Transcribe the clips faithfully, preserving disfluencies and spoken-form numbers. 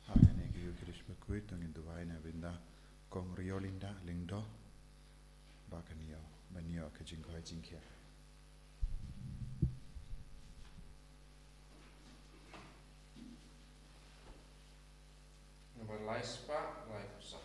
Ha kane ka Eucharist bakhuid to ngin duwai na ka bynta Kong Riolinda Lyngdoh, ba kan ïoh, ban ïoh ka jingkoit jingkhiah. Nambar lai spah lai phew saw.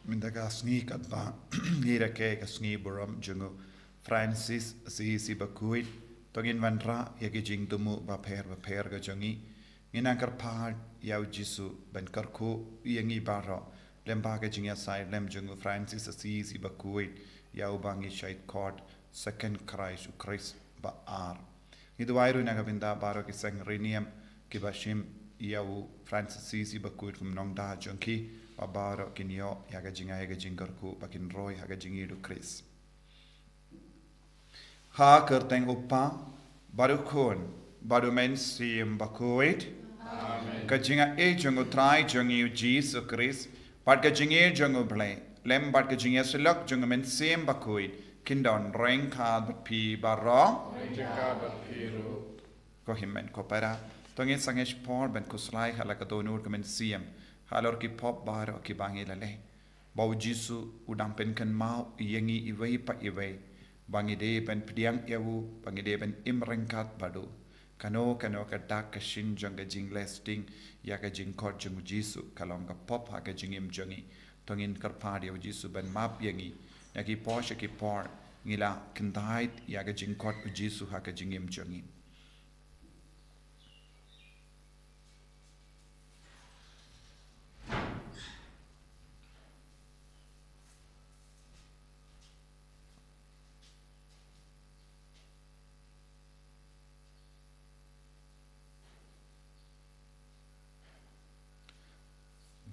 Mynta ka sngi katba ngi rakhe ka sngi burom jong u Francis Assisi bakhuid, to ngin wanrah ïa ki jingthmu bapher bapher ka jong ngi. Ngin nang kyrpad ïa u Jisu ban kyrkhu ïa ngi baroh lyngba ka jingïasaid lem jong u Francis Assisi bakhuid, ïa uba ngi shait khot Second Christ, u Khrist ba ar. Ngi duwai ruh na ka bynta baroh ki seng riewniam kiba shim ïa u Francis Assisi bakhuid kum nongda jong ki, ba baroh kin ïoh ïa ka jingai ka jingkyrkhu ba kin roi ha ka jingïeit u Khrist. Ha ka kyrteng u Kpa bad u Khun bad u Mynsiem Bakhuid. Amen. Ka jingaiei jong u Trai jong ngi u Jisu Khrist bad ka jingïeit jong u Blei lem bad ka jingïasyllok jong u Mynsiem Bakhuid kin don ryngkat bad phi baroh. Ryngkat bad phi ruh. Ko hynmen ko para, to ngin sangeh por ban khuslai ha la ka dohnud ka mynsiem halor ki pop baroh kiba ngi la leh, ba u Jisu u dang pynkynmaw ïa ngi iwei pa iwei ba ngi dei ban pdiang ïa u, ba ngi dei ban im ryngkat bad u. Kano kano ka dak ka shin jong ka jingleh sting ïa ka jingkhot jong u Jisu ka long ka pop ha ka jingim jong ngi. To ngin kyrpad ïa u Jisu ban map ïa ngi. Na ki por sha ki por ngi la kyntait ïa ka jingkhot u Jisu ha ka jingim jong ngi.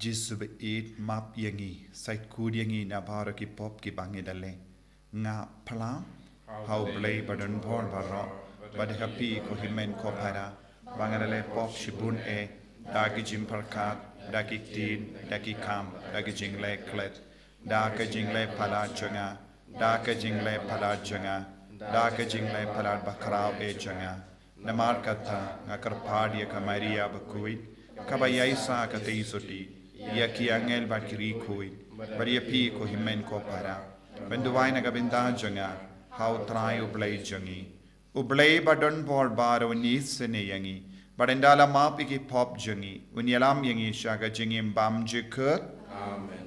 Jisu ba ïeit, map ïa ngi, sait khuid ïa ngi na baroh ki pop kiba ngi da leh. Nga phla ha u Blei ba donbor baroh, bad ha phi ko hynmen ko para, ba nga da leh pop shibun eh, da ki jingpyrkhat, da ki ktien, da ki kam, da ki jingleh klet, da ka jingleh palat jong nga, da ka jingleh palat jong nga, da ka jingleh palat bakhraw eh jong nga. Namar kata nga kyrpad ïa ka Maria bakhuid, kaba ïaisah ka tei sutdi, ïa ki angel bad ki riewkhuid, bad ïa phi ko hynmen ko para, ban duwai na ka bynta jong nga ha U Trai U Blei jong ngi. U Blei ba don bor baroh un isynei ïa ngi, bad ynda la map ïa ki pop jong ngi, un ïalam ïa ngi sha ka jingim bymjukut. Amen.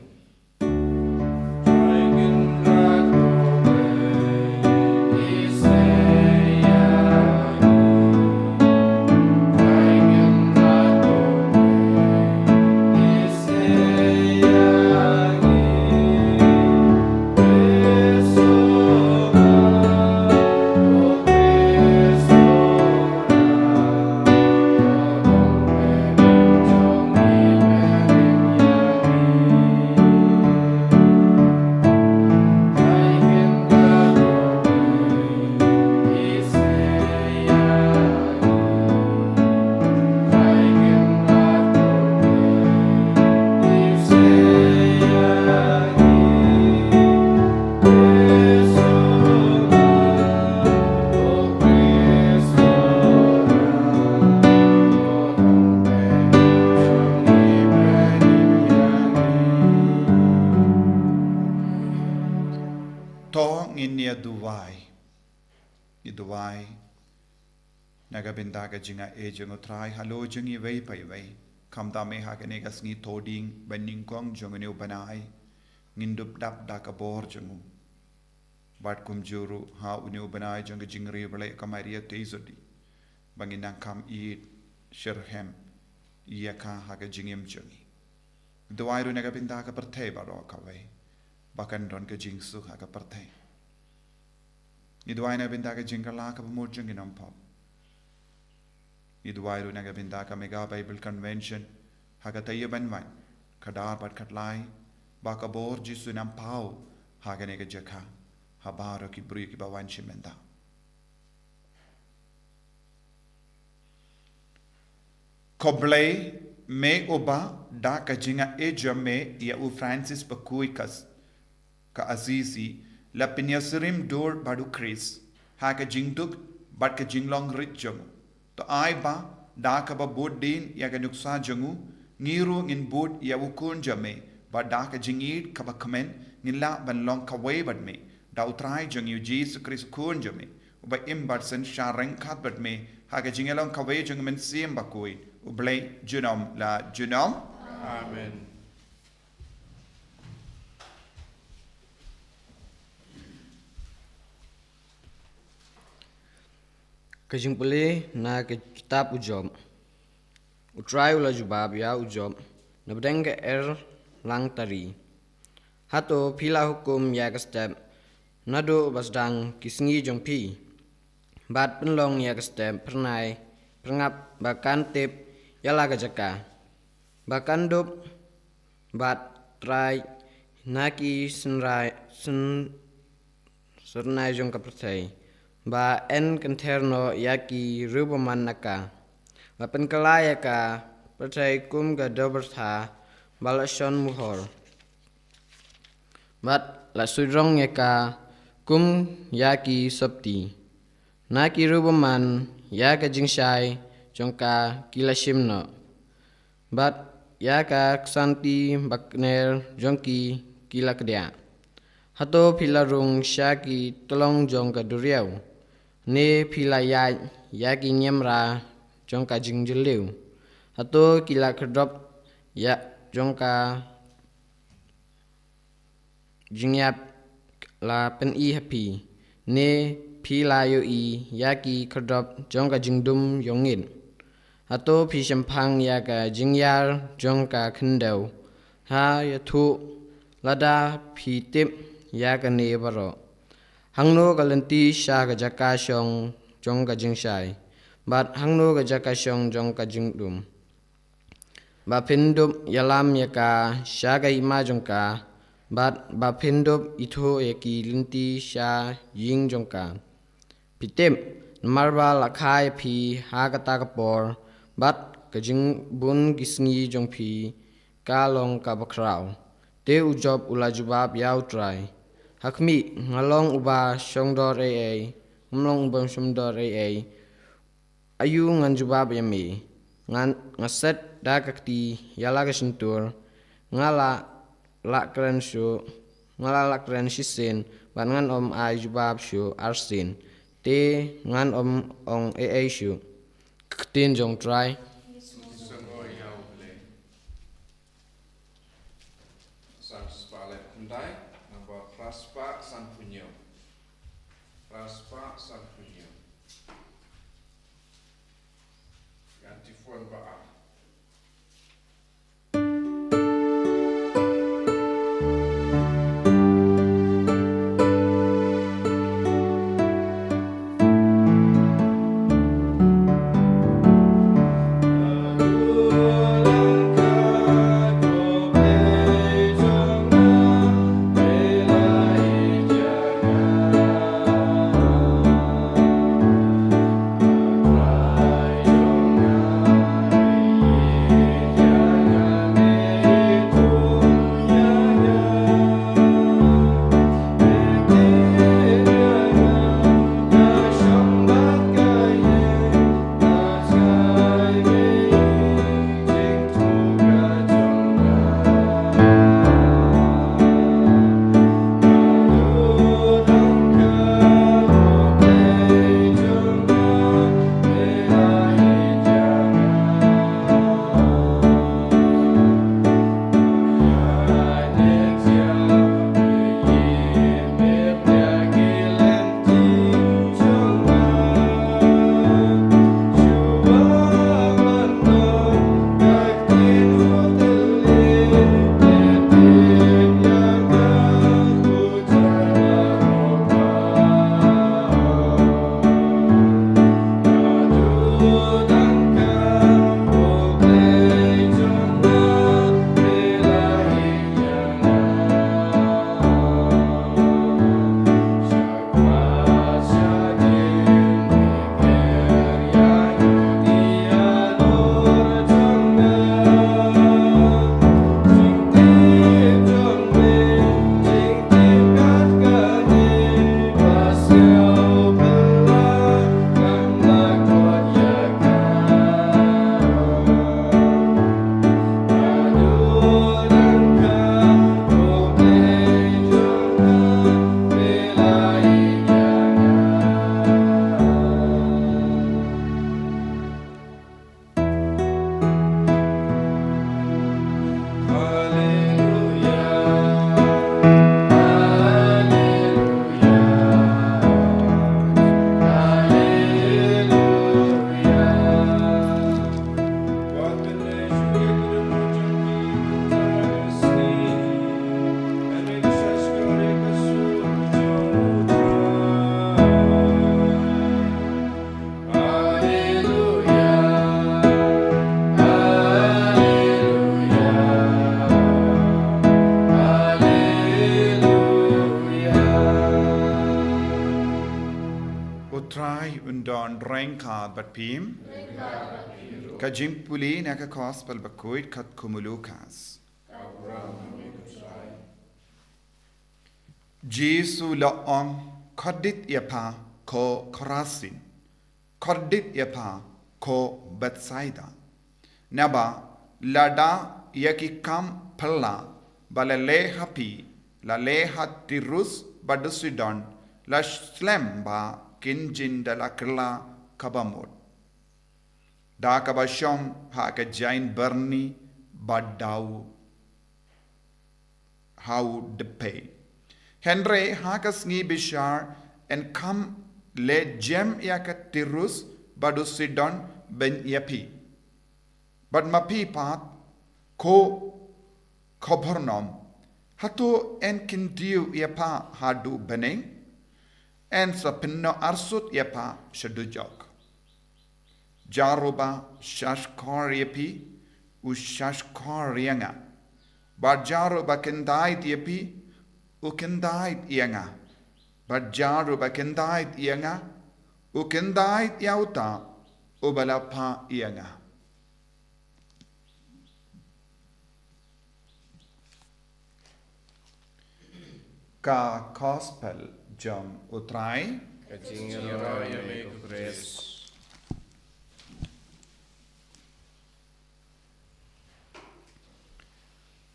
To ngin ïa duwai. Ngi duwai na ka bynta ka jingaiei jong U Trai halor jong ngi iwei pa iwei. Khamtam eh ha kane ka sngi Thohdieng ba nyngkong jong une u bnai, ngin dup dap da ka bor jong u. Bad kumjuh ruh ha une u bnai jong ka jingriewblei ka Maria tei sutdi, ba ngin nang kham ïeit shitrhem ïa ka ha ka jingim jong ngi. Duwai ruh na ka bynta ka pyrthei baroh kawei, ba kan don ka jingsuk ha ka pyrthei. Ngi duwai na ka bynta ka jingkylla kaba mut jong ki nongpop. Ngi duwai ruh na ka bynta ka Mega Bible Convention ha ka taïew ban wan, khadar bad khatlai, ba ka bor Jisu un nang paw ha kane ka jaka ha baroh ki briew kiba wan shim bynta. Ko Blei, me uba da ka jingaiei jong me ïa u Francis bakhuid ka Assisi la pynïasyriem dur bad U Khrist ha ka jingduk bad ka jinglong rit jong u. To ai ba da kaba bud dien ïa ka nuksa jong u, ngi ruh ngin bud ïa u Khun jong me, ba da ka jingïeit kaba kmen ngin lah ban long kawei bad me, da U Trai jong ngi U Jisu Khrist U Khun jong me, uba im bad synshar ryngkat bad me ha ka jingïalong kawei jong U Mynsiem Bakhuid, U Blei junom la junom. Amen. Ka jingpule na ka kitab u Job. U Trai u la jubab ïa u Job na pdeng ka erlang tari. Hato phi la hukum ïa ka step naduh ba sdang ki sngi jong phi, bad pynlong ïa ka step phyrnai phyrngap ba kan tip ïa la ka jaka, ba kan dup bad trai na ki synrai syn syrnai jong ka pyrthei, ba yn kynther noh ïa ki riew bymman na ka, ba pynkylla ïa ka pyrthei kum ka dewbyrtha ba la shon muhor, bad la suidrong ïa ka kum ïa ki sopti. Na ki riew bymman ïa ka jingshai jong ka ki la shim noh, bad ïa ka ksanti bakner jong ki ki la kdiah. Hato phi la rung sha ki tyllong jong ka duriaw, ne phi la ïaid ïa ki niamra jong ka jingjylliew? Hato ki la khyrdop ïa jong ka jingïap la pyni ha phi, ne phi la ïohi ïa ki khyrdop jong ka jingdum ïongit? Hato phi shemphang ïa ka jingïar jong ka khyndew? Ha ïathuh lada phi tip ïa kane baroh. Hangno ka lynti sha ka jaka shong jong ka jingshai, bad hangno ka jaka shong jong ka jingdum? Ba phin dup ïalam ïa ka sha ka hima jong ka, bad ba phin dup ithuh ïa ki lynti sha ïing jong ka. Phi tip, namar ba la kha ïa phi ha kata ka por, bad ka jingbun ki sngi jong phi ka long kaba khraw. Te u Job u la jubab ïa u Trai, ha khmih, nga long uba shongdor ei ei, ym long u bym shym dor ei ei. Aïu ngan jubab ïa me? Ngan, nga set da ka kti ïa la ka shyntur. Nga la, la kren shuh, nga la, la kren shisien, bad ngan ym ai jubab shuh arsien. Te ngan ym ong ei ei shuh. Ka ktien jong Trai. San spah le khyndai, namba phra spah sanphew hynñiew. Phra spah sanphew hynñiew. Ngan ti phone ba ah. U Trai un don ryngkat bad phi. Ka jingpule na ka Gospel bakhuid katkum u Lukas. Jisu la ong, kordit ïa pha ko Khorasin, kordit ïa pha ko Bethsaida. Naba lada ïa ki kam phylla ba la leh ha phi la leh ha Tirus bad u Sidon, la slem ba kin jin da la kylla kaba mut da kaba shong ha ka jaiñ byrni ba daw ha u dpei. Hynrei ha ka sngi bishar yn kham leh jem ïa ka Tirus bad u Sidon ban ïa phi. Bad ma phi pat ko Kapernaum, hato yn kyntiew ïa pha haduh bneng? Yn sa pynnoh arsut ïa pha sha dujok. Jar uba shahshkor ïa phi, u shahshkor ïa nga. Bad jar uba kyndait ïa phi, u kyndait ïa nga. Bad jar uba kyndait ïa nga, u kyndait ïa uta uba la phah ïa nga. Ka Gospel jong u Trai. Ka jingïaroh ïa me ko Khrist.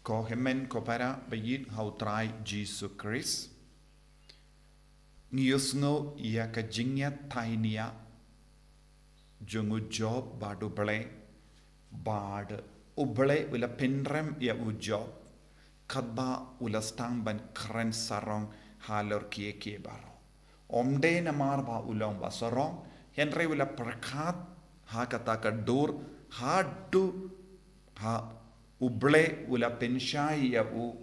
Ko hynmen ko para ba ïeit ha u Trai Jisu Khrist. Ngi ïohsngew ïa ka jingïathuhkhana jong u Job bad U Blei, bad U Blei u la pynrem ïa u Job katba u la sdang ban kren sarong halor kiei kiei baroh. Ym dei namar ba u long ba sarong, hynrei u la pyrkhat ha kata ka dur, haduh ba U Blei u la pynshai ïa u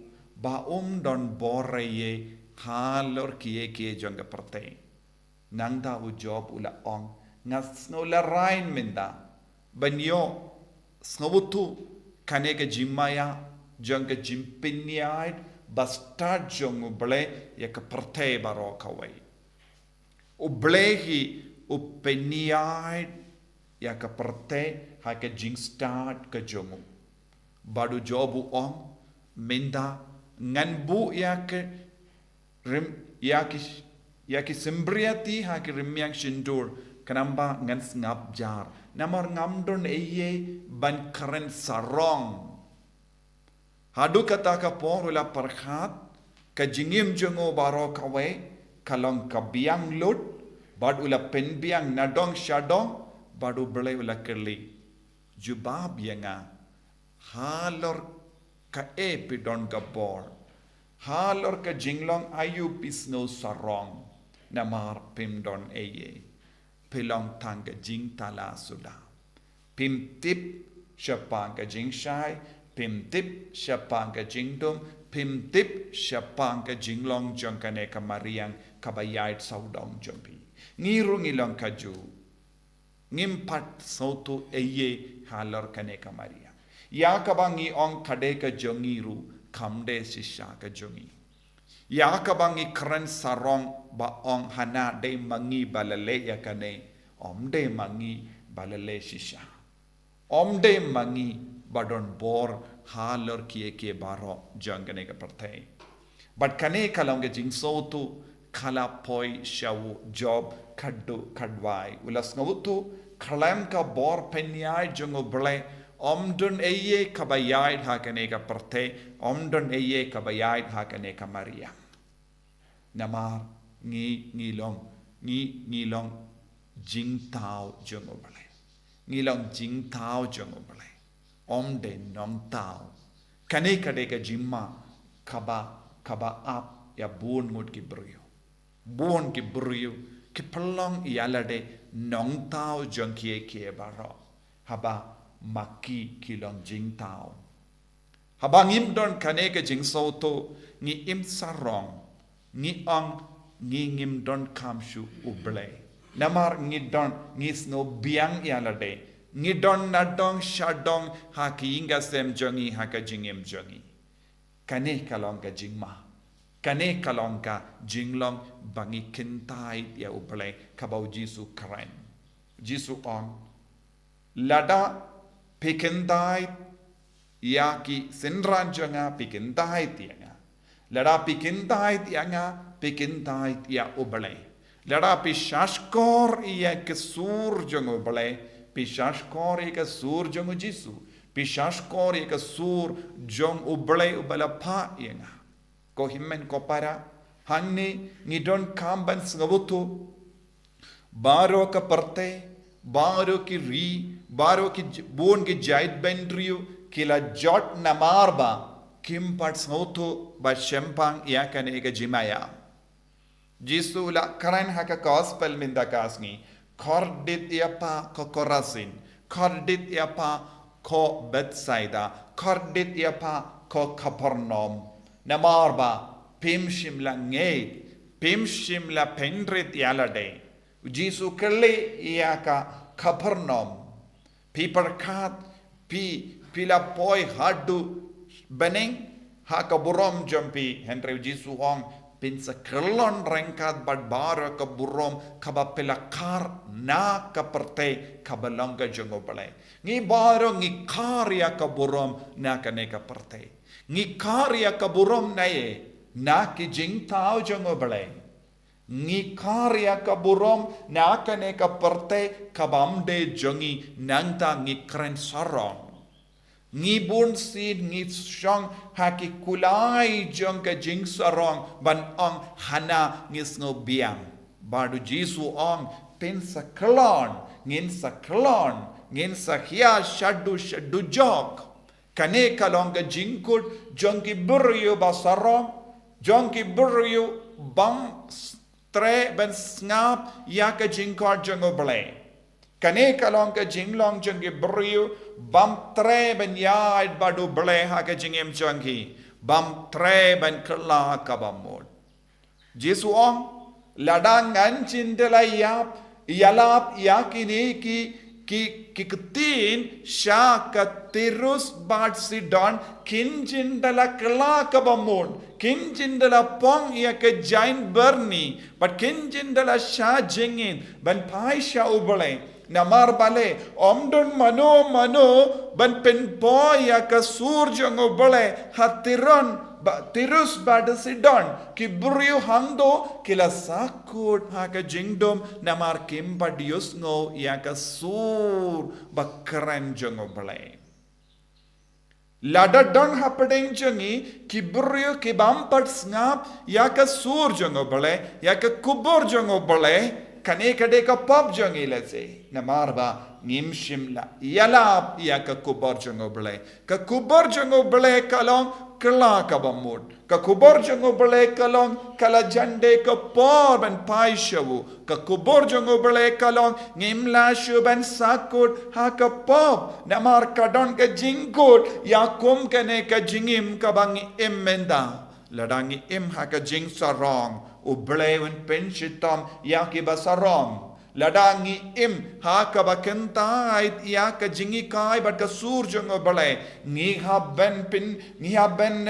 ba um don bor eiei halor kiei kiei jong ka pyrthei. Nangta u Job u la ong, nga sngew la rain mynta ban ïoh sngewthuh kane ka jingmaïa jong ka jingpynïaid bastad jong U Blei ïa ka pyrthei baroh kawei. U Blei hi u pynïaid ïa ka pyrthei ha ka jingstad ka jong u. Bad u Job u ong, mynta ngan buh ïa ki rim, ïa ki, ïa ki symbriati ha ki rmiang shyntur, khnang ba ngan sngap jar. Namar ngam don eiei ban kren sarong. Haduh kata ka por u la pyrkhat, ka jingim jong u baroh kawei ka long ka biang lut, bad u la pynbiang nadong shadong, bad U Blei u la kylli, jubab ïa nga, halor kaei phi don ka bor, halor ka jinglong aïu phi sngew sarong, namar phim don eiei. Phi long tang ka jingthala suda. Phim tip shaphang ka jingshai, phim tip shaphang ka jingdum, phim tip shaphang ka jinglong jong kane ka mariang kaba ïaid sawdong jong phi. Ngi ruh ngi long kajuh. Ngim pat sngewthuh eiei halor kane ka mariang. Ïa kaba ngi ong ka dei ka jong ngi ruh kam dei shisha ka jong ngi. Ïa kaba ngi kren sarong ba ong hana dei ma ngi ba la leh ïa kane, ym dei ma ngi ba la leh shisha. Ym dei ma ngi ba don bor halor kiei kiei baroh jong kane ka pyrthei. Bad kane ka long ka jingsngewthuh ka la poi sha u Job khadduh khadwai. U la sngewthuh khlem ka bor pynïaid jong U Blei, ym don eiei kaba ïaid ha kane ka pyrthei, ym don eiei kaba ïaid ha kane ka mariang. Namar ngi, ngi long, ngi, ngi long jingthaw jong U Blei. Ngi long jingthaw jong U Blei. Ym dei nongthaw. Kane ka dei ka jingma kaba, kaba ap ïa bun ngut ki briew. Bun ki briew ki pynlong ïa lade nongthaw jong kiei kiei baroh. Haba ma ki ki long jingthaw. Haba ngim don kane ka jingsngewthuh, ngi im sarong, ngi ong, ngi ngim donkam shuh U Blei. Namar ngi don, ngi sngew biang ïa lade. Ngi don nadong shadong ha ka ïing ka sem jong ngi, ha ka jingim jong ngi. Kane ka long ka jingma. Kane ka long ka jinglong ba ngi kyntait ïa U Blei, kaba u Jisu kren. Jisu ong, lada phi kyntait ïa ki synran jong nga, phi kyntait ïa nga. Lada phi kyntait ïa nga, phi kyntait ïa U Blei. Lada phi shahshkor ïa ka sur jong U Blei, phi shahshkor ïa ka sur jong u Jisu, phi shahshkor ïa ka sur jong U Blei uba la phah ïa nga. Ko hynmen ko para, hangne ngi donkam ban sngewthuh. Baroh ka pyrthei, baroh ki ri, baroh ki j-, bun ki jaitbynriew, ki la jot namar ba kim pat sngewthuh ba shemphang ïa kane ka jingmaïa. Jisu u la kren ha ka gospel mynta ka sngi, kordit ïa pha ko Korasin, kordit ïa pha ko Bethsaida, kordit ïa pha ko Kapernaum. Namar ba phim shym la ngeit, phim shym la pynrit ïa lade. Jisu kylli ïa ka Kapernaum. Phi pyrkhat, phi, phi la poi haduh bneng ha ka burom jong phi, hynrei u Jisu u ong, phin sa kyllon ryngkat bad baroh ka burom kaba phi la khar na ka pyrthei kaba long ka jong U Blei. Ngi baroh ngi khar ïa ka burom na kane ka pyrthei. Ngi khar ïa ka burom na ei, na ki jingthaw jong U Blei. Ngi kar ïa ka burom na kane ka pyrthei ka bym dei jong ngi, nangta ngi kren sarong. Ngi bun sien ngi shong ha ki kulai jong ka jingsarong ban ong hana ngi sngewbiang. Bad u Jisu ong, phin sa khlon, ngin sa khlon, ngin sa khia shaduh shaduh jok. Kane ka long ka jingkut jong ki briew ba sarong, jong ki briew bym s-, treh ban sngap ïa ka jingkhot jong U Blei. Kane ka long ka jinglong jong ki briew bym treh ban ïaid bad U Blei ha ka jingim jong ki, bym treh ban kylla kaba mut. Jisu ong, lada ngan jin da la ïap, ïalap ïa kine ki, ki, ki ktien sha ka Tirus bad Sidon, kin jin da la kylla kaba mut, kin jin da la pong ïa ka jaiñ byrni, bad kin jin da la shah jingin ban phai sha U Blei. Namar balei, ym don mano mano ban pynpoi ïa ka sur jong U Blei ha Tiron, ba, Tirus bad Sidon, ki briew hangto ki la sahkut ha ka jingdum namar kim pat ïohsngew ïa ka sur ba kren jong U Blei. Lada don hapdeng jong ngi ki briew ki bym pat sngap ïa ka sur jong U Blei, ïa ka khubor jong U Blei, kane ka dei ka pop jong ngi lehse. Namar ba ngim shym la ïalap ïa ka khubor jong U Blei. Ka khubor jong U Blei ka long kylla kaba mut. Ka khubor jong U Blei ka long ka la jan dei ka por ban phai sha u. Ka khubor jong U Blei ka long ngim lah shuh ban sahkut ha ka pop. Namar ka don ka jingkut ïa kum kane ka jingim kaba ngi im mynta. Lada ngi im ha ka jingsarong, U Blei un pynshitom ïa kiba sarong. Lada ngi im ha kaba kyntait ïa ka jinghikai bad ka sur jong U Blei, ngi hap ban pyn, ngi hap ban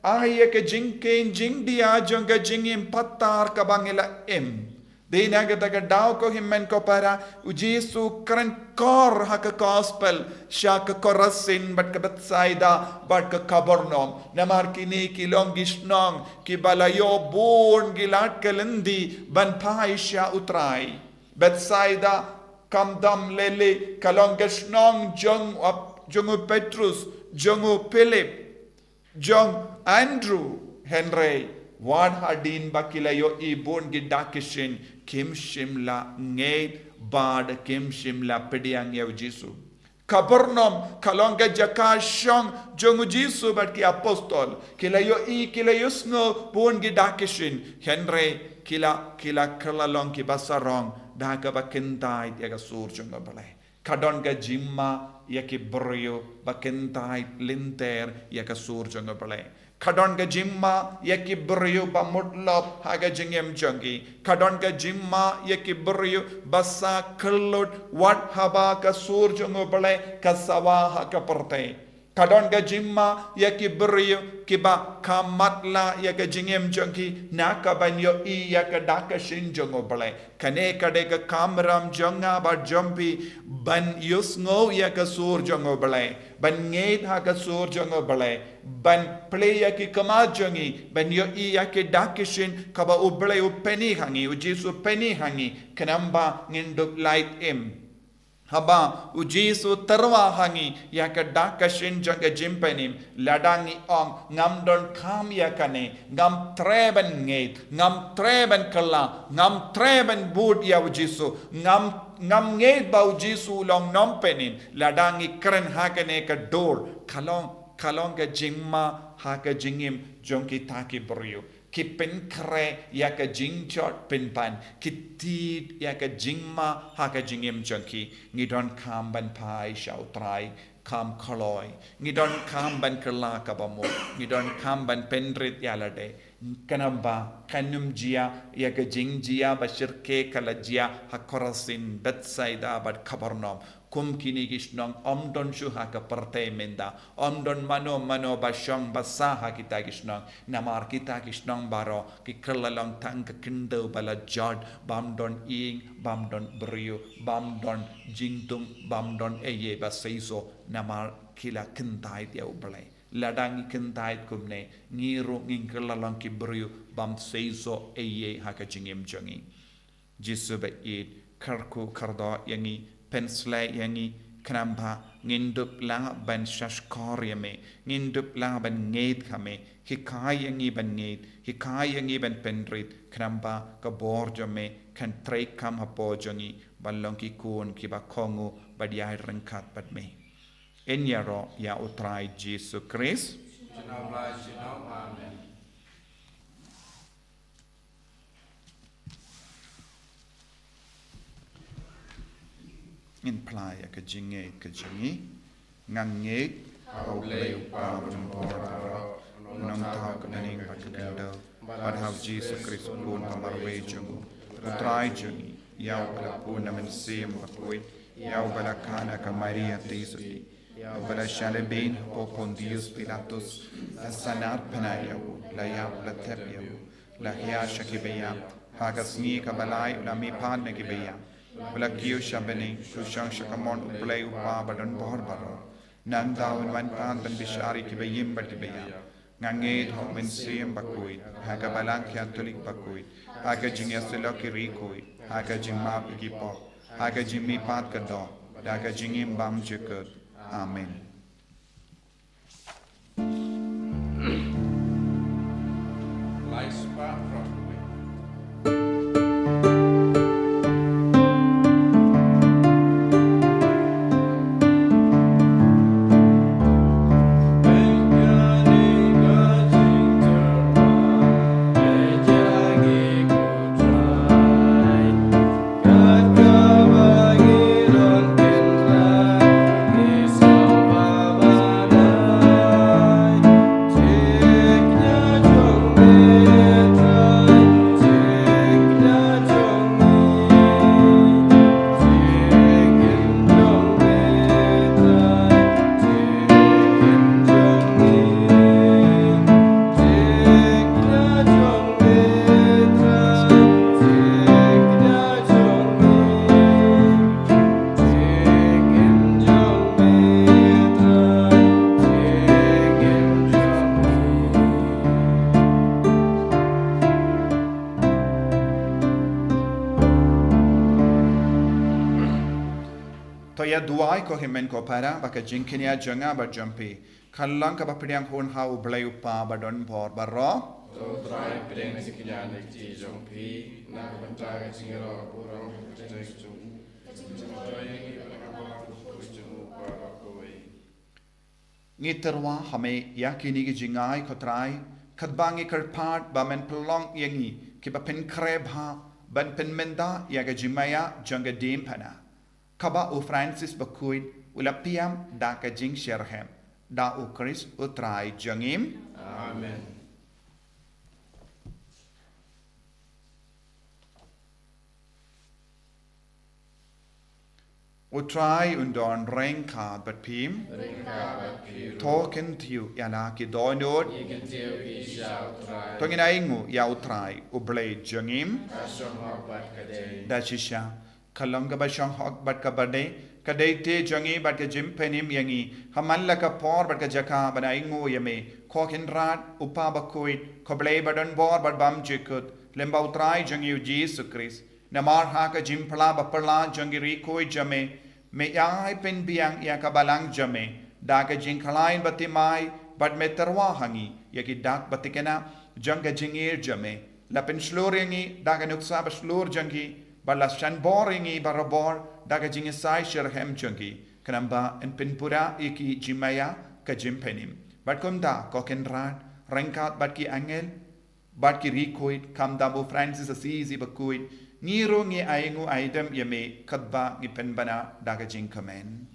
ai ïa ka jingkheiñ jingdia jong ka jingim patar kaba ngi la im. Dei na kata ka daw ko hynmen ko para, U Jisu kren kor ha ka gospel sha ka Korasin bad ka Bethsaida bad ka Kapernaum. Namar kine ki long ki shnong kiba la ïoh bun ki lad ka lynti ban phai sha U Trai. Bethsaida, khamtam lei lei, ka long ka shnong jong u ap-, jong u Petrus, jong u Philip, jong Andrew, hynrei wat hadien ba ki la ïohi bun ki dak ki shin, kim shym la ngeit bad kim shym la pdiang ïa U Jisu. Kapernaum ka long ka jaka shong jong U Jisu bad ki apostol. Ki la ïohi, ki la ïohsngew bun ki dak ki shin, hynrei ki la, ki la kylla long kiba sarong da kaba kyntait ïa ka sur jong U Blei. Ka don ka jingma ïa ki briew ba kyntait lynter ïa ka sur jong U Blei. Ka don ka jingma ïa ki briew ba mutlop ha ka jingim jong ki. Ka don ka jingma ïa ki briew ba sah khyllut wat haba ka sur jong U Blei ka sawa ha ka pyrthei. Ka don ka jingma ïa ki briew kiba kham matlah ïa ka jingim jong ki na ka ban ïohi ïa ka dak ka shin jong U Blei. Kane ka dei ka kamram jong nga bad jong phi ban ïohsngew ïa ka sur jong U Blei, ban ngeit ha ka sur jong U Blei, ban plie ïa ki khmat jong ngi, ban ïohi ïa ki dak ki shin kaba U Blei u pyni ha ngi, U Jisu u pyni ha ngi, khnang ba ngin dup lait im. Haba U Jisu u tyrwa ha ngi ïa ka dak ka shin jong ka jingpynim, lada ngi ong ngam donkam ïa kane, ngam treh ban ngeit, ngam treh ban kylla, ngam treh ban bud ïa U Jisu, ngam, ngam ngeit ba U Jisu u long nongpynim, lada ngi kren ha kane ka dur, ka long, ka long ka jingma ha ka jingim jong kita ki briew. Ki pynkhreh ïa ka jingjot pynban, ki tied ïa ka jingma ha ka jingim jong ki, ngi donkam ban phai sha U Trai kham kloi, ngi donkam ban kylla kaba mut, ngi donkam ban pynrit ïa lade. Khnang ba kan ym jia ïa ka jingjia ba shyrkhei ka la jia ha Korasin, Bethsaida bad Kapernaum. Kum kine ki shnong ym don shuh ha ka pyrthei mynta. Ym don mano mano ba shong ba sah ha kita ki shnong. Namar kita ki shnong baroh ki kylla long tang ka khyndew ba la jot, bym don ïing, bym don briew, bym don jingthung, bym don ei ei ba seisoh. Namar ki la kyntait ïa U Blei. Lada ngi kyntait kumne, ngi ruh ngin kylla long ki briew bym sei soh ei ei ha ka jingim jong ngi. Jisu ba ïeit, kyrkhu kyrdoh ïa ngi, pynshlei ïa ngi, khnang ba ngin dup lang ban shahshkor ïa me, ngin dup lang ban ngeit ha me, hikai ïa ngi ban ngeit, hikai ïa ngi ban pynrit, khnang ba ka bor jong me kan trei kam hapoh jong ngi, ban long ki khun kiba kohnguh bad ïai ryngkat bad me. Yn ïaroh ïa U Trai Jisu Khrist. Junom la junom, amen. Ngin phla ïa ka jingngeit ka jong ngi. Nga ngeit ha U Blei U Kpa Uba Donbor Baroh, U Nongthaw ka bneng bad ka khyndew, bad ha U Jisu Khrist U Khun ba marwei jong U, U Trai jong ngi, ïa Uba la pun na Mynsiem Bakhuid, ïa Uba la kha na ka Maria Theisotti, ïa Uba la shah lehbeiñ hapoh Pontius Pilatus, la sahnarphna ïa U, la ïap, la thep ïa U, la hiar sha kiba ïap, ha ka sngi kaba lai U la mihpat na kiba ïap, U la kiew sha bneng, U shong sha kamon U Blei U Kpa Uba Donbor Baroh. Nangta Un wan pat ban bishar ïa kiba im bad kiba ïap. Nga ngeit ha U Mynsiem Bakhuid, ha ka Balang Katholik bakhuid, ha ka jingïasyllok ki riewkhuid, ha ka jingmap ïa ki pop, ha ka jingmihpat ka doh, da ka jingim bymjukut. Amen. Lai spah rok wei. To ïa duwai ko hynmen ko para, ba ka jingkñia jong nga bad jong phi kan long kaba pdiang hun ha U Blei U Kpa Uba Donbor Baroh. To Trai, pdiang ka jingkñia na ki kti jong phi, na ka bynta ka jingïaroh burom ha ka kyrteng jong U, ka jingmyntoi ïa ngi bad na ka balang bakhuid jong U baroh kawei. Ngi tyrwa ha me ïa kine ki jingai ko Trai, katba ngi kyrpad ba men pynlong ïa ngi kiba pynkhreh bha ban pynmynta ïa ka jingmaïa jong ka diengphna, kaba U Francis Bakhuid u la pynïap da ka jingshitrhem. Da U Khrist U Trai jong ngi. Amen. U Trai un don ryngkat bad phi. Ryngkat bad phi ruh. To kyntiew ïa la ki dohnud. Ngi kyntiew ïa phi sha U Trai. To ngin ainguh ïa U Trai U Blei jong ngi. Ka shong hok bad ka dei. Da shisha ka long kaba shong hok bad kaba dei, ka dei te jong ngi bad ka jingpynim ïa ngi ha man la ka por bad ka jaka ban ainguh ïa me, ko Kynrad, U Kpa Bakhuid, ko Blei Badonbor bad Bymjukut, lyngba U Trai jong ngi U Jisu Khrist. Namar ha ka jingphla baphylla jong ki riewkhuid jong me, me ïai pynbiang ïa ka balang jong me da ka jingkhlaiñ baptismai, bad me tyrwa ha ngi ïa ki dak bathikna jong ka jingïeit jong me. La pynshlur ïa ngi da ka nuksa bashlur jong ki, bad la shanbor ïa ngi barabor da ka jingisai shitrhem jong ki, khnang ba yn pynpura ïa ki jingmaïa ka jingpynim. Bad kumta, ko Kynrad, ryngkat bad ki angel bad ki riewkhuid, khamtam U Francis Assisi Bakhuid, ngi ruh ngi ainguh aidem ïa me katba ngi pynbna da ka jingkmen.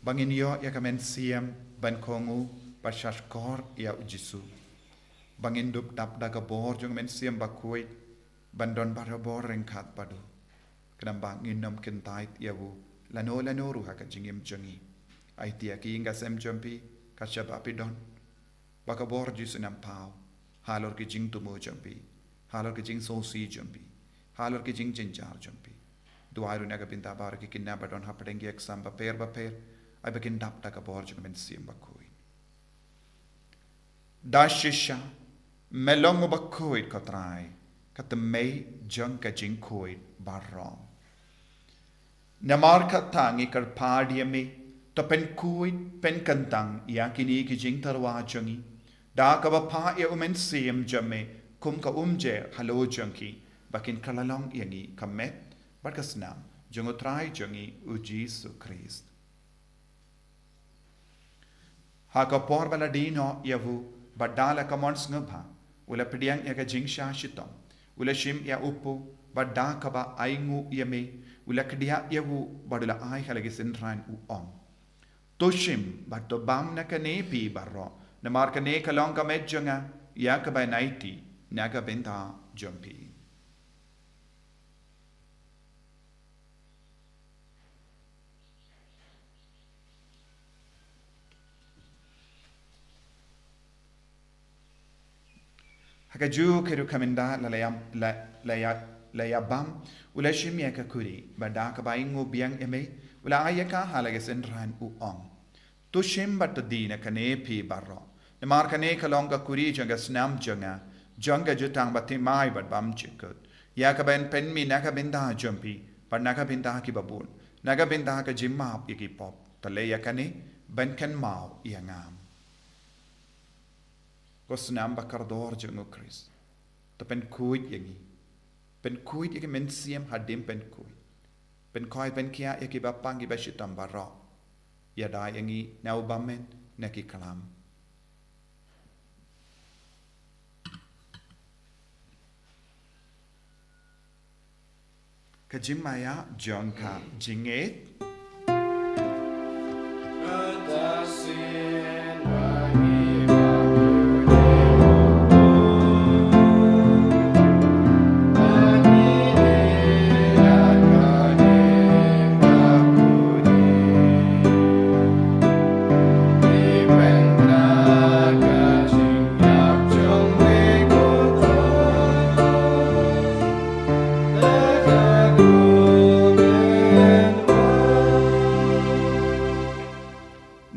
Ba ngin ïoh ïa ka mynsiem ban kohnguh bad shahshkor ïa u Jisu. Ba ngin dup dap da ka bor jong ka mynsiem bakhuid ban don barabor ryngkat bad u. Khnang ba ngin ym kyntait ïa u lano lano ruh ha ka jingim jong ngi. Aiti ïa ki ïing ka sem jong phi, ka shaba phi don. Ba ka bor Jisu un ym paw halor ki jingthmu jong phi, halor ki jingsngewsih jong phi, halor ki jingjynjar jong phi. Duwai ruh na ka bynta baroh ki khynnah ba don hapdeng ki exam bapher bapher, ai ba kin dap da ka bor jong ka mynsiem bakhuid. Da shisha me long u bakhuid, ko Trai, ka tmei jong ka jingkhuid baroh. Namar kata ngi kyrpad ïa me, to pynkhuid pynkyntang ïa kine ki jingtyrwa jong ngi da kaba phah ïa u Mynsiem jong me kum ka umjer halor jong ki, ba kin kylla long ïa ngi ka met bad ka snam jong u Trai jong ngi u Jisu Khrist. Ha ka por ba la die noh ïa u, bad da la ka mon sngewbha, u la pdiang ïa ka jingshah shitom, u la shim ïa u pud, bad da kaba ainguh ïa me, u la kdiah ïa u, bad u la ai ha la ki synran, u ong: To shim bad to bam na kane phi baroh, namar kane ka long ka met jong nga, ïa kaba ngi aiti na ka bynta jong phi. Ha kajuh ka rukom mynta la la ïa, la, la ïa, la ïa bam, u la shim ïa ka kuri, bad da kaba ainguh biang ïa me, u la ai ïa ka ha la ki synran, u ong: To shim bad to die na kane phi baroh, namar kane ka long ka kuri jong ka snam jong nga, jong ka jutang bathymmai bad bymjukut, ïa kaba yn pynmih na ka bynta jong phi bad na ka bynta ki babun, na ka bynta ka jingmap ïa ki pop. To leh ïa kane ban kynmaw ïa nga. Ko snam bakordor jong u Khrist, to pynkhuid ïa ngi. Pynkhuid ïa ki mynsiem hadien pynkhuid. Pynkhoi pynkhiah ïa ki bapang ki bashitom baroh. Ïada ïa ngi na u bymmen na ki klam. Ka jingmaïa jong ka jingngeit.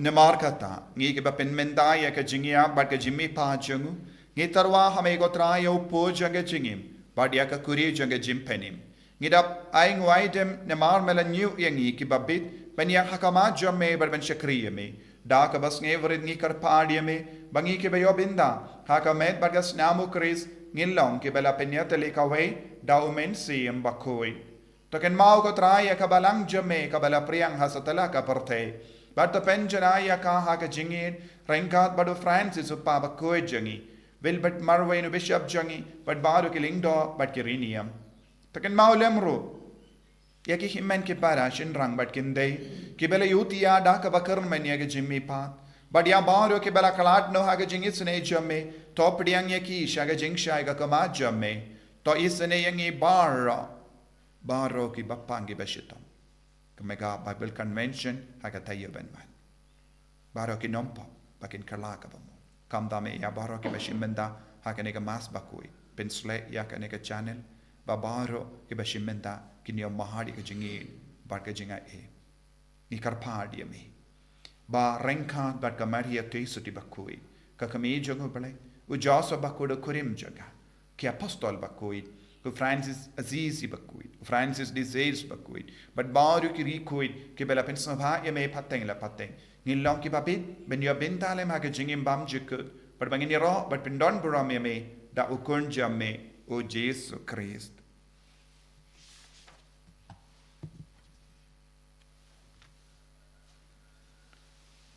Namar kata, ngi kiba pynmynta ïa ka jingïap bad ka jingmihpat jong u, ngi tyrwa ha me ko Trai ïa u pud jong ka jingim, bad ïa ka kuri jong ka jingpynim. Ngi da ainguh aidem namar me la ñiew ïa ngi kiba bit ban ïaid ha khmat jong me bad ban shakri ïa me. Da kaba sngewrit ngi kyrpad ïa me ba ngi kiba ïoh bynta ha ka met bad ka snam u Khrist, ngin long kiba la pynïatylli kawei da u Mynsiem Bakhuid. To kynmaw ko Trai ïa ka balang jong me kaba la pdiang ha satlak ka pyrthei. Bad to pynjanai ïa ka ha ka jingïeit ryngkat bad u Francis u Papa bakhuid jong ngi, Wilbert Marwein u Bishop jong ngi, bad baroh ki lyngdoh bad ki riewniam. To kynmaw lem ruh ïa ki hynmen ki para shynrang bad ki khyndai kiba la ïohi ïa da kaba kyrmen ïa ka jingmihpat. Bad ïa baroh kiba la khlad noh ha ka jingisynei jong me, to pdiang ïa ki sha ka jingshai ka khmat jong me. To isynei ïa ngi baroh, baroh ki bapang ki bashitom. Ka Mega Bible Convention ha ka taïew ban wan. Baroh ki nongpop ba kin kylla kaba mut. Kumta me ïa baroh kiba shim bynta ha kane ka Mass bakhuid, pynsleh ïa kane ka channel, ba baroh kiba shim bynta kin ïoh mahar ïa ka jingïeit bad ka jingaiei. Ngi kyrpad ïa me ba ryngkat bad ka Maria Theisotti bakhuid, ka Kmie jong u Blei, u Joseph bakhuid u kurim jong ka, ki apostol bakhuid, u Francis Assisi bakhuid, u Francis de Sales bakhuid, bad baroh ki riewkhuid kiba la pynsngewbha ïa me pateng la pateng, ngin long kiba bit ban ïoh bynta lem ha ka jingim bymjukut, bad ba ngin ïaroh bad pyndonburom ïa me da u Khun jong me u Jisu Khrist.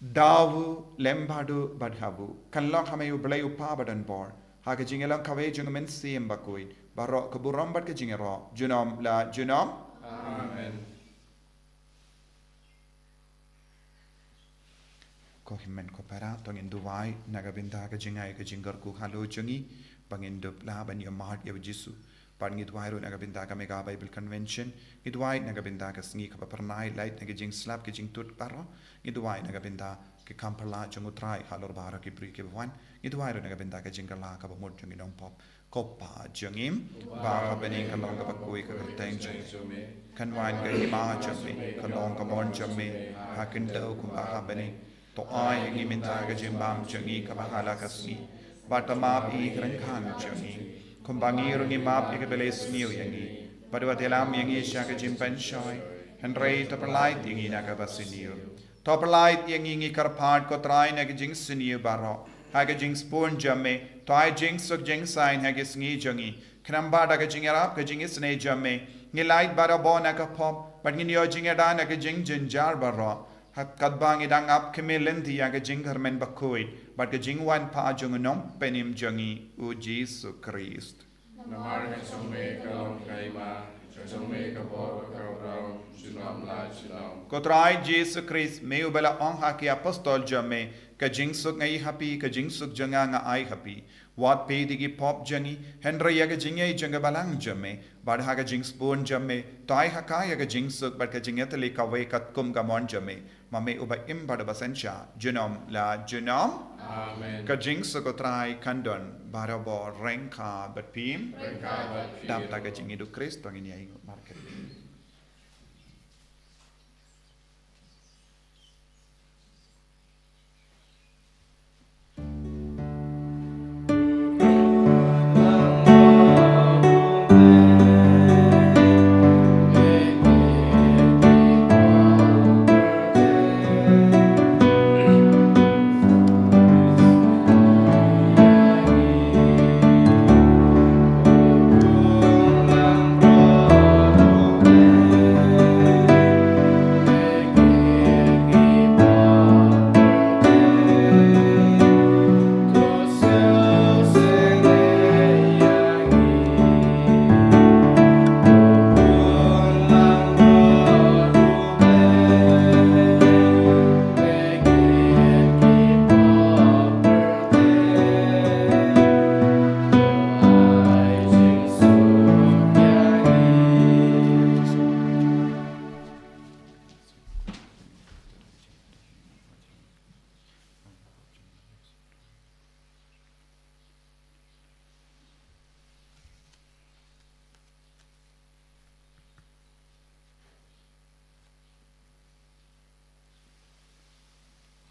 Da u lem bad u bad ha u. Kan long ha me u Blei u Kpa badonbor, ha ka jingïalang kawei jong u Mynsiem Bakhuid, baroh ka burom bad ka jingïaroh junom la junom. Amen. Ko hynmen ko para, to ngin duwai na ka bynta ka jingai ka jingkyrkhu halor jong ngi, ba ngin dup lah ban ïa mad ïa u Jisu. Bad ngi duwai ruh na ka bynta ka Mega Bible Convention, ngi duwai na ka bynta ka sngi kaba phyrnai, lait na ka jingslap ka jingtut baroh, ngi duwai na ka bynta ka kam pyrshah jong u Trai halor baroh ki briew kiba wan, ngi duwai ruh na ka bynta ka jingkylla kaba mut jong ki nongpop. Ko Pa jong ngi, ba ha bneng, ka long kaba khuid ka kyrteng jong me. Kan wan ka hima jong me, ka long ka mon jong me ha khyndew kumba ha bneng. To ai ha ngi mynta ka jingbam jong ngi kaba ha la ka sngi. Bad to map ïa ki ryngkat jong ngi, kumba ngi ruh ngi map ïa kiba la sniew ïa ngi. Bad wat ïalam ïa ngi sha ka jingpynshoi, hynrei to pyllait ïa ngi na kaba sniew. To pyllait ïa ngi, ngi kyrpad ko Trai, na ka jingsniew baroh, ha ka jingsbun jong me. To ai jingsuk jingsaiñ ha ka sngi jong ngi, khnang ba da ka jingïarap ka jingisynei jong me, ngin lait barabor na ka pop, bad ngin ïoh jingïada na ka jingjynjar baroh. Ha katba ngi dang ap khmih lynti ïa ka jingkyrmen bakhuid bad ka jingwan pat jong u Nongpynim jong ngi, u Jisu Khrist. Namar ka jong me ka long ka hima, ka jong me ka bor, ka bor, junom la junom. Ko Trai Jisu Khrist, me uba la ong ha ki apostol jong me, ka jingsuk nga ai ha phi, ka jingsuk jong nga nga ai ha phi. Wat peit ïa ki pop jong ngi, hynrei ïa ka jingaiei jong ka Balang jong me. Bad ha ka jingsbun jong me, to ai ha ka ïa ka jingsuk bad ka jingïatylli kawei katkum ka mon jong me, ma me uba im bad uba synshar junom la junom. Amen. Ka jingsuk u Trai kan don barabor ryngkat bad phi. Ryngkat bad phi. Dap da ka jingïeit u Khrist, to ngin ïa ïeng markylliang.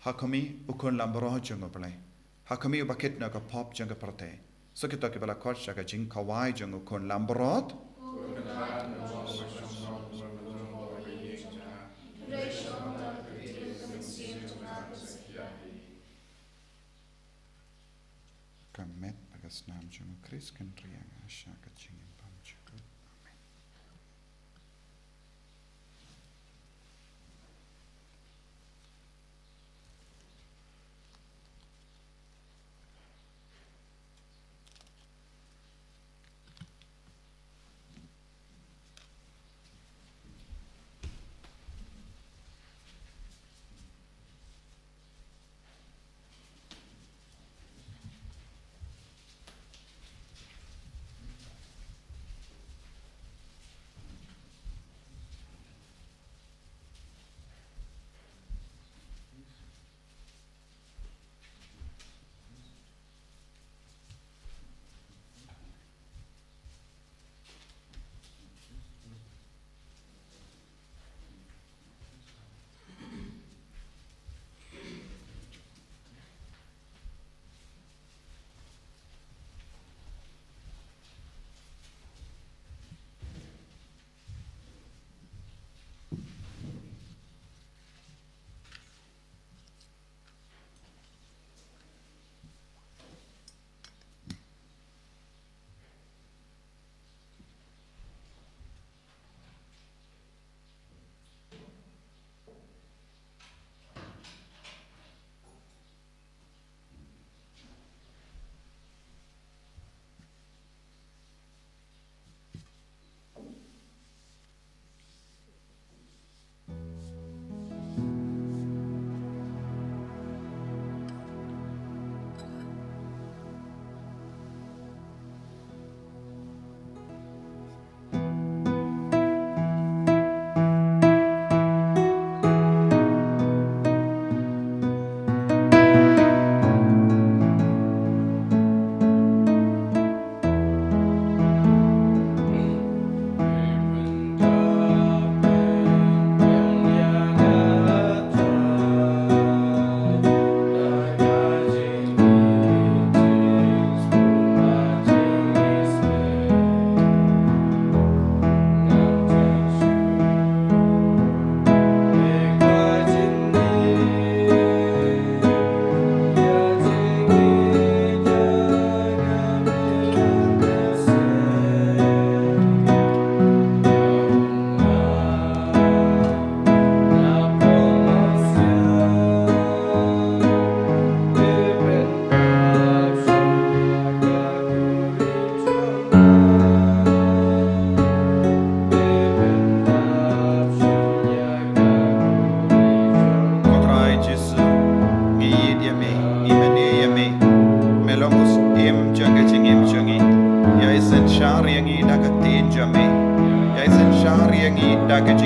Ha khmih u Khun Lambrot jong U Blei, ha khmih uba kit na ka pop jong ka pyrthei. Sa kito kiba la khot sha ka jingkhawai jong u Khun Lambrot. Ka met bad ka snam jong u Khrist kan ri ïa nga sha ka jingim bymjukut. Amen.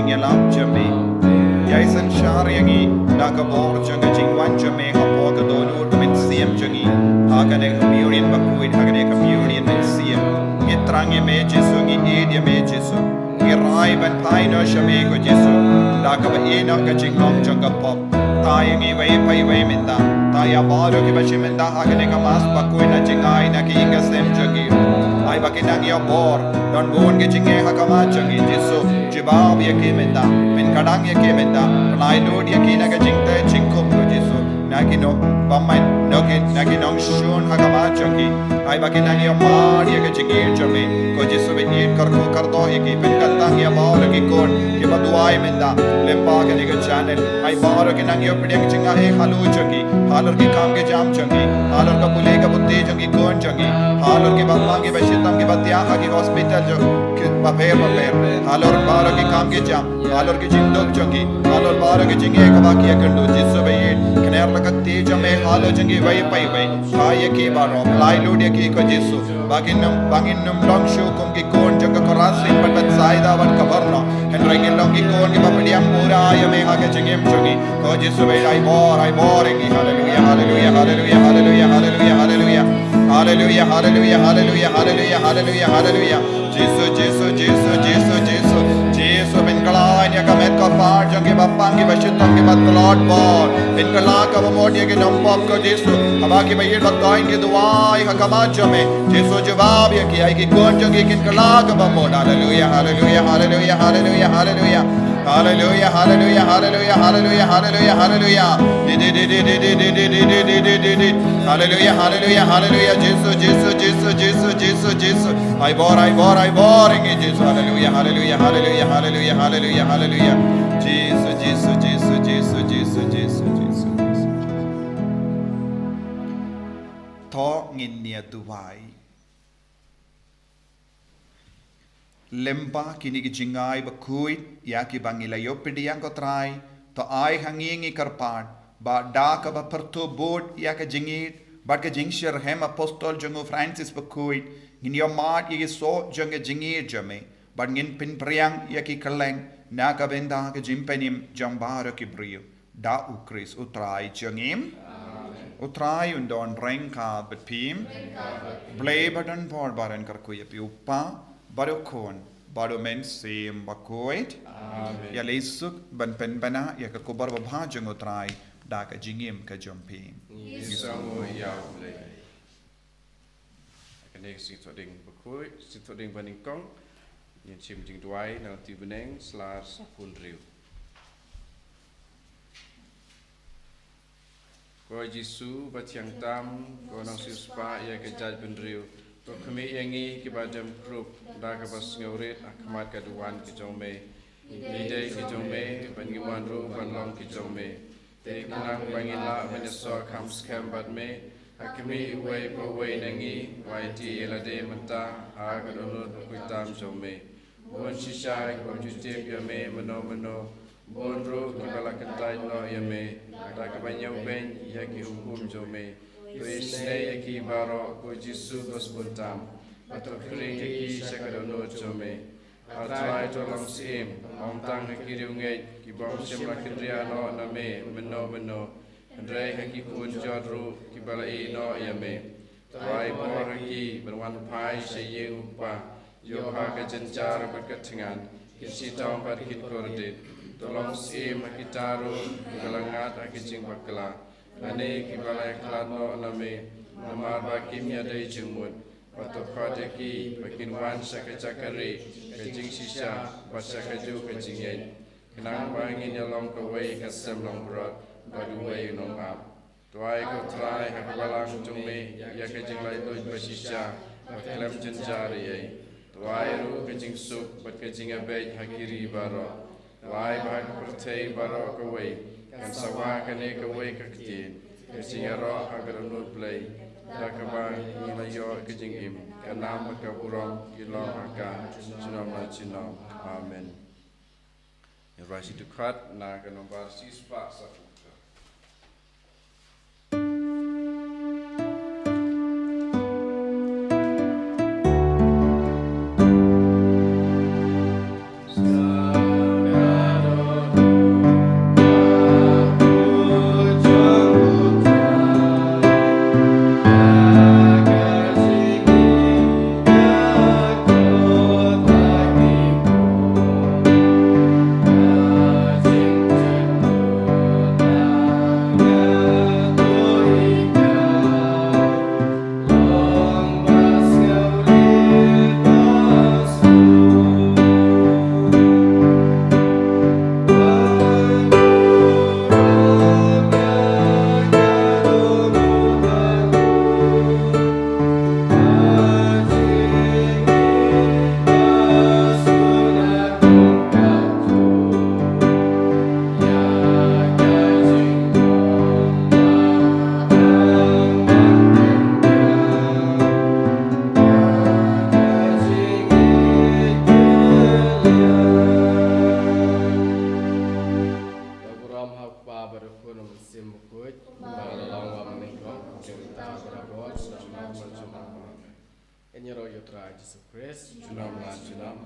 ïalap jong me. Ïai synshar ïa ngi da ka bor jong ka jingwan jong me hapoh ka dohnud mynsiem jong ngi. Ha kane ka Communion bakhuid, ha kane ka Communion mynsiem. Ngi thrang ïa me Jisu, ngi ïeit ïa me Jisu. Ngi rai ban phai noh sha me ko Jisu, da kaba ïehnoh ka jinglong jong ka pop. Thaw ïa ngi iwei pa iwei mynta. Thaw ïa baroh kiba shim mynta ha kane ka Mass bakhuid na jingai na ki ïing ki sem jong ki. Ai ba kin nang ïoh bor, don bun ki jingeh ha khmat jong ki Jisu. Jubab ïa ki mynta, pynkhlaiñ ïa ki mynta, pynlait lut ïa ki na ka jingteh jingkhum ko Jisu. Na ki nong bymman, na ki, na ki nongshun ha khmat jong ki. Ai ba kin nang ïoh mad ïa ka jingïeit jong me. Ko Jisu ba ïeit kyrkhu kyrdoh ïa ki, pynkyntang ïa baroh ki khun kiba duwai mynta lyngba kane ka channel. Ai baroh ki nang ïoh pdiang jingaiei halor jong ki, halor ki kam ki jam jong ki, halor ka pule ka puthi jong ki khun jong ki, halor kiba pang kiba shitom kiba thiah ha ki hospital jong ki bapher bapher, halor baroh ki kam ki jam, halor ki jingduk jong ki, halor baroh ki jingeh kaba ki ïakynduh Jisu ba ïeit, kner la ka kti jong me halor jong ki iwei pa iwei. Thaw ïa ki baroh, pynlait lut ïa ki ko Jisu. Ba kin nym, ba ngin nym long shuh kum ki khun jong ka Korasin bad Bethsaida bad Kapernaum. Hynrei ngin long ki khun kiba pdiang buhrieh ïa me ha ka jingim jong ngi. Ko Jisu ba ïeit, ai bor, ai bor ïa ngi. Haleluia, haleluia, haleluia. Jisu, Jisu, Jisu, Jisu, Jisu, Jisu. Jisu, pynkhlaiñ ïa ka met ka par jong kiba pang kiba shitom kiba tlot bor. Pynkylla ka bamut ïa ki nongpop ko Jisu. Haba kiba ïeit ba koit ki duwai ha khmat jong me. Jisu jubab ïa ki, ai ki khun jong ki kin kylla ka bamut. Haleluia, haleluia, haleluia, haleluia, haleluia. Haleluia, haleluia, haleluia, haleluia, haleluia, haleluia. Di, di, di. Haleluia, haleluia, haleluia. Jisu, Jisu, Jisu, Jisu, Jisu, Jisu. Ai bor, ai bor, ai bor ïa ngi Jisu. Haleluia, haleluia, haleluia, haleluia, haleluia, haleluia. Jisu, Jisu, Jisu, Jisu, Jisu, Jisu, Jisu, Jisu. To ngin ïa duwai. Lyngba kine ki jingai bakhuid ïa kiba ngi la ïoh pdiang ko Trai, to ai ha ngi ngi kyrpad ba da kaba pyrthuh bud ïa ka jingïeit bad ka jingshitrhem apostol jong u Francis bakhuid, ngin ïoh mad ïa ki soh jong ka jingïeit jong me bad ngin pynphriang ïa ki kylleng na ka bynta ka jingpynim jong baroh ki briew. Da U Khrist U Trai jong ngi. Amen. U Trai un don ryngkat bad phi. Ryngkat bad phi. Blei ba don bor ba don kyrkhu ïa phi U Kpa bad U Khun bad U Mynsiem Bakhuid. Amen. Ïaleh suk ban pynbna ïa ka khubor babha jong U Trai da ka jingim ka jong phi. Ngi sngewnguh ïa U Blei. Kane ka Sngi Thohdieng Bakhuid, Sngi Thohdieng Banyngkong. Ngin shim jingduwai na U Trai Bneng, sla shibun riew. Ko Jisu ba thiang tam, ko nongsiewspah ïa ka jaitbynriew, to khmih ïa ngi kiba dem krup da kaba sngewrit ha khmat ka duwan ka jong me. Ngi dei ki jong me, bad ngi mon ruh ban long ki jong me. Te khnang ba ngin lah ban ïasoh kham skhem bad me, ha khmih uwei pa uwei na ngi, wat ïa lade mynta ha ka dohnud bakhuid tam jong me. Bun shisha ki bym ju tip ïa me mynno mynno, bun ruh kiba la kyntait noh ïa me da kaba ñiewbeiñ ïa ki hukum jong me. To isynei ïa ki baroh, ko Jisu ba sbun tam, bad to khring ïa ki sha ka dohnud jong me. A Trai, to long syiem, ym tang ha ki riewngeit ki bym shym la kynriah noh na me mynno mynno, hynrei ha ki khun jot ruh kiba la ïehnoh ïa me. To ai bor ha ki ban wan phai sha ïing U Kpa, ïoh ha ka jynjar bad ka thngan, kin shitom bad kin kordit. To long syiem ha kita ruh kiba la ngat ha ki jingbakla, lane kiba la ïakhlad noh na me namar ba kim ïadei jingmut. Bad to khot ïa ki ba kin wan sha ka jaka rieh ka jingshisha bad sha kajuh ka jingngeit, khnang ba ngin ïalong kawei ka sem langbrot bad uwei u nongap. To ai ko Trai ha ka balang jong me ïa ka jinglaitluid bashisha bad khlem jynjar ei ei. To ai ruh ka jingsuk bad ka jingïabeit ha ki ri baroh. To ai ba ha ka pyrthei baroh kawei kan sawa kane kawei ka ktien, ka jingïaroh ha ka dohnud Blei, da kaba ngin ïoh ka jingim ka nam bad ka burom ki long ha ka junom la junom. Amen. Ïa rai shi dkhot na ka nombar shispah saphew. Ba la long ba mynnyngkong, jong kita barabor, sdang mar sdang mar. Ngi ïaroh ïa u Trai Jisu Khrist. Junom la junom.